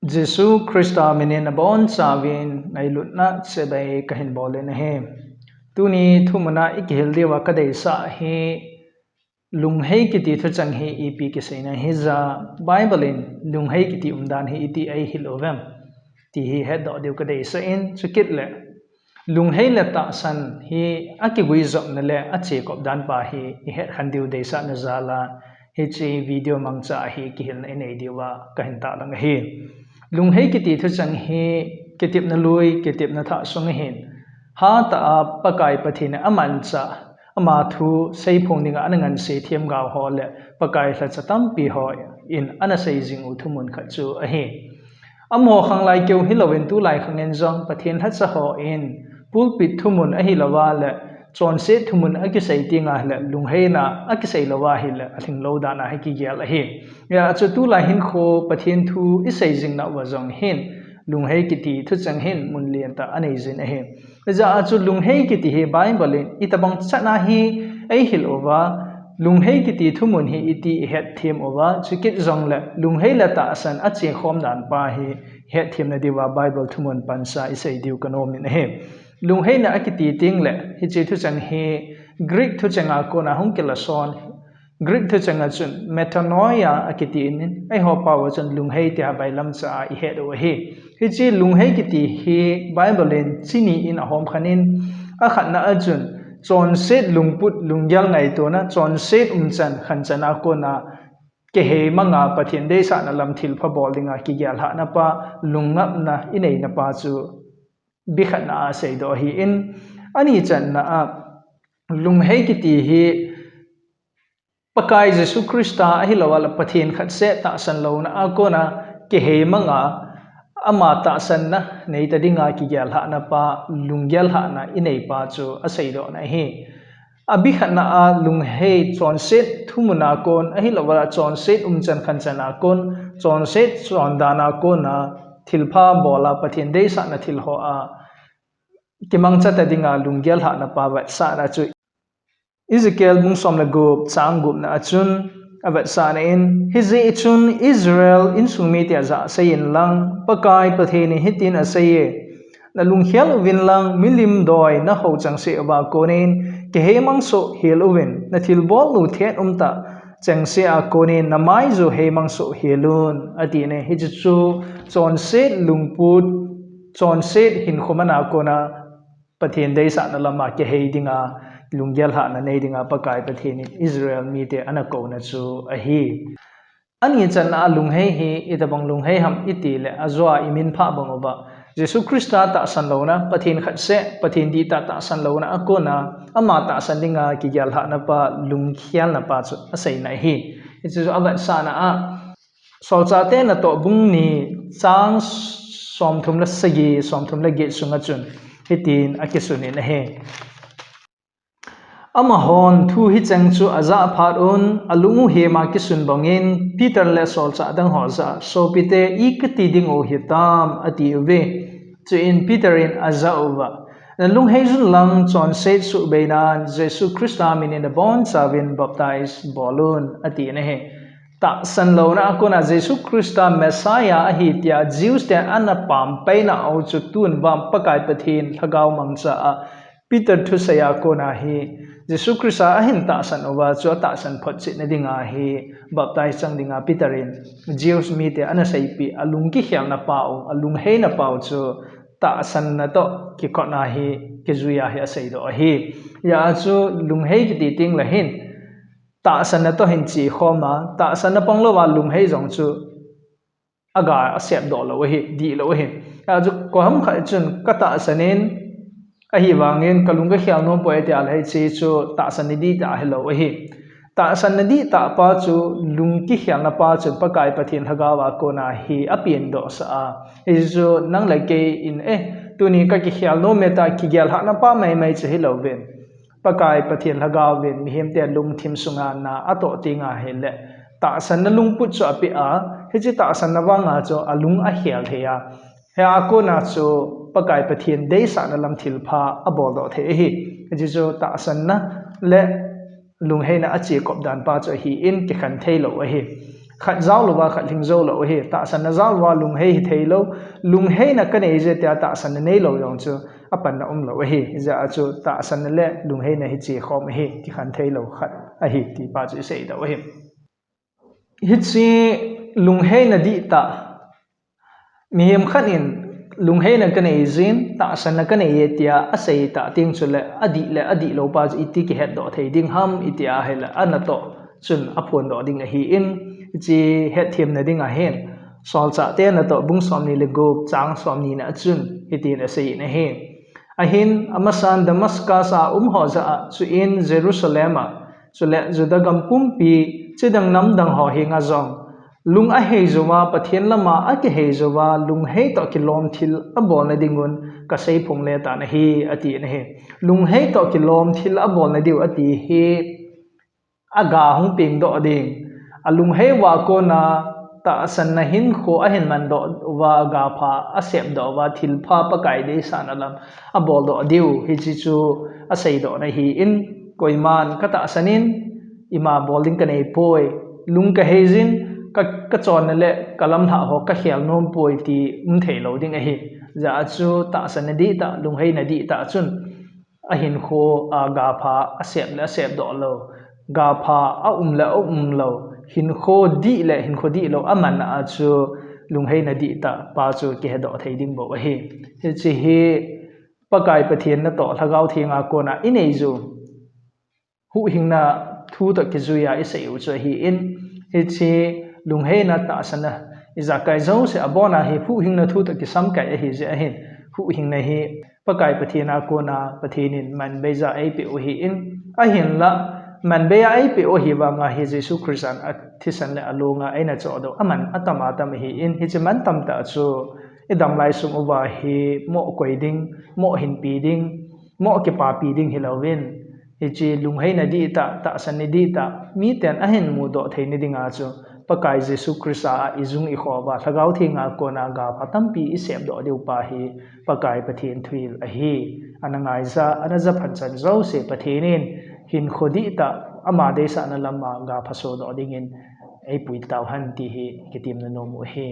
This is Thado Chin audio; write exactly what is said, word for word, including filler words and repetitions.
Jesu Christa minin abonchauvin ngailutna chibai kahin bolin ahi. Tuni thumuna ikihil diuva kadeisah hi lunghei kiti thucheng hi ipi kiseina hija, Bible in lunghei kiti umdan hi iti eihil uvem ti hi hetdoh diu kadeisah in, chukit le lunghei le tahsan hi akiguijopna le achekop dan pa hi ihetkhen diu deisahna jal a hiche video mangcha hi kihilna inei diuva kahin tahlang ahi. Lunghei kiti thucheng hi kitepna lui, kitepna thah sung ahin, hatah a Pakai Pathen in amanchah, ama thu seiphong dinga ana ngansi themgao ho le Pakai lhacha tampi hon ana seijing u thumun khat chu ahi. Amaho khanglai keu hilouvin tulai khangin jong Pathen lhacha hon pulpit thumun ahilouva le chonset thumun akisei tenga hile lungheina akisei louva hile alhinglou dan a hi kigel ahi. Hijeh chun tulai hinkho Pathen thu iseijing nauva jong hin lunghei kiti thucheng hin mun lentah aneijin ahi. Hijeh chun lunghei kiti hi Bible in itobang chan a hi eihil uva, lunghei kiti thumun hi iti ihetthem uva, chukit jongle lunghei le tahsan achekhom dan pa hi hetthemna diuva Bible thumun pansa isei diu kanomin ahi. Lungheina akiti tengle hiche thucheng hi Greek thucheng a kona hung kilason, Greek thucheng a chun metanoia akiti in, eiho pao a chun lunghei tia bailamcha a ihet u ahi. Hiche lunghei kiti hi Bible in chi ni in ahomkhen in, akhatna a chun chonset lungput lunggel ngaitona, chonset umchan khanchan a kona kiheimanga Pathen deisahna lam thilpha bol dinga kigellhahna pa, lungngapna ineina pa chu bikhatna a seidoh ahin, anichanna a lunghei kiti hi Pakai Jesu Christa ahilouva le Pathen khatseh tahsan louna a kona kiheimanga ama tahsanna neita dinga kigellhahna pa, lunggellhahna inei pa chu aseidohna ahi. Abikhatna a lunghei chonset thumun a kon ahilouva le chonset umchan khanchan a kon, chonset chondan a kona thilpha bol a Pathen deisahna thil ho a kimangcha ta dinga lunggellhahna pa vetsahna chu Ezekiel bung som le gup chang gupna a chun avetsahna in, hijeh chun Israel insung mite jah seiyin lang, Pakai Pathen in hitin aseiye, nalungkhel uvin lang, milim doi nahou changseh uva konin kiheimang soh hel uvin, nathilbol u thet umtah changseh a konin namaiju heimang soh hel un, atin ahi. Hiche chu chonset lungput, chonset hinkho man a kona Pathen deisahna lama kihei dinga, lunggellhahna nei dinga Pakai Pathen in Israel mite ana kouna chu ahi. Anichanna a lunghei hi itobang lunghei ham itile ajoa iminphah bang uva Jesu Christa tahsan louna, Pathen khatseh, Pathen dihtah tahsan louna a kona ama tahsan dinga kigellhahna pa, lungkhelna pa chu aseina ahi. Hiche chu avetsahna a Solchahte natoh bung ni chang somthum le sagi, somthum le get sunga chun hitin akisun in ahi. Amahon thu hicheng chu ajah phat un, alung u hema kisun bangin, Peter le solchah dang ho jah a, sopite, i kati ding u hitam, atiuve. Chuin Peter in ajah uva, nalunghei jun lang chonset suhbeinan Jesu Christa minin nabonchauvin baptize bol un, atin ahi. Tahsan louna a kona Jesu Christa Messiah ahi tia Jews te ana pampeina u chu tun vang Pakai Pathen lhagao mangcha a Peter thusei a kona hi Jesu Christa ahin tahsan uva chu atahsan photchetna dinga hi baptize chang dinga Peter in Jews mite ana seipeh a lungkikhelna pau, alungheina pau chu tahsanna toh kikotna hi kijui a hi aseidoh ahi. Hijeh a chu lunghei kiti tengle hin tahsanna toh hin chekhom a, tahsanna pang louva lunghei jong chu aga asepdoh lou ahi, dihlou ahi. Hijeh a chu koiham khat chun katahsan in, ahivangin kalung kakhel nompoi tia leh hiche chu tahsanna dihtah hilou ahi. Tahsanna dihtah pa chu lungkikhelna pa chun Pakai Pathen lhagao a kona hi apendohsah a. Hichu nang le kei in, eh, tuni kakikhel nom e tia kigellhahna pa maimai chu hilouvin, Pakai Pathen lhagaovin mihemte lungthim sunga na atoh tenga hile tahsanna lungput chu apeh a, hiche tahsanna vanga chu alung akhel thei a, hia kona chu Pakai Pathen deisahna lam thilpha aboldoh thei ahi. Hiche chu tahsanna le lungheina achekop dan pa chu ahin kikhen theilou ahi. Khat jao louva khat lhing jou lou ahi. Tahsanna jao louva lunghei hi thei lou. Lunghei na ka nei je tia tahsanna nei lou jong chu apanna um lou ahi. Hijeh a chu tahsanna le lunghei na hi che khom ahi. Kikhen thei lou khat ahi ti pa chu i sei doh ahi. Hiche lunghei na dihtah, mihem khat in lunghei na ka nei jin, tahsanna ka nei e tia a sei tah teng chule, a dih le a dih lou pa chu iti kihet doh thei ding ham, iti a hile, a natoh chun a phon doh ding ahi in, hiche hetthem na ding ahin, Solchahte natoh bung somni le gup, chang somni na a chun, hitin a sei in ahi. Ahin, amasan Damascus a um ho jah a, chuin Jerusalem a, chule Juda gam pumpi, chidang namdang ho henga jong, lung ahei jouva, Pathen lama akihei jouva, lunghei toh kilom thil abolna dingun, ka seiphong le tan ahi, ati in ahi. Lunghei toh kilom thil abolna diu ati hi, aga hung peng doh ding. A lunghei uva kona tahsanna hinkho ahin man doh uva, gapha a sep doh uva, thilpha Pakai deisahna lam a bol doh diu. Hiche chu a sei doh na hi in, koiman ka tahsan in, ima bol ding ka nei poi. Lung ka hei jin, ka, ka chonna le ka lamlhah ho ka khel nom poi ti um thei lou ding ahi. Hijeh a chu tahsanna dihtah, lunghei na dihtah chun, a hinkho a gapha a sep le a sep doh lou, gapha a um le a um lou, hinkho dih le hinkho dih lou a man a chu lunghei na dihtah pa chu kihe doh thei ding bou ahi. Hiche hi Pakai Pathen natoh Lhagao Theng a kona i nei ju huhhingna thu toh kijui a i sei u chu ahi in, hiche lunghei na tahsanna ijakai jouse a bon a hi huhhingna thu toh kisamkai ahi jeh ahin, huhhingna hi Pakai Pathen a kona Pathen in manbei ja eipeh u ahi in, ahinla manbei a eipeh u ahi vanga hi Jesu Christa in a thisan le a long a eina choh doh a man atam atam ahi in, hiche man tamtah chu i dam lai sung uva hi mo koi ding, mo hinpi ding, mo kipapi ding hilouvin, hiche lunghei na dihtah, tahsan na dihtah, miten ahin mudoh thei na dinga chu Pakai Jesu Christa a i jung i kho uva, Lhagao Theng a kona gapha tampi i sep doh diu pa hi Pakai Pathen thuhil ahi. Ana ngaija, ana japhan chan jouse Pathen in hinkho dihtah, ama deisahna lama gapha sodoh dingin eipui tau hen ti hi kitemna nom u ahi.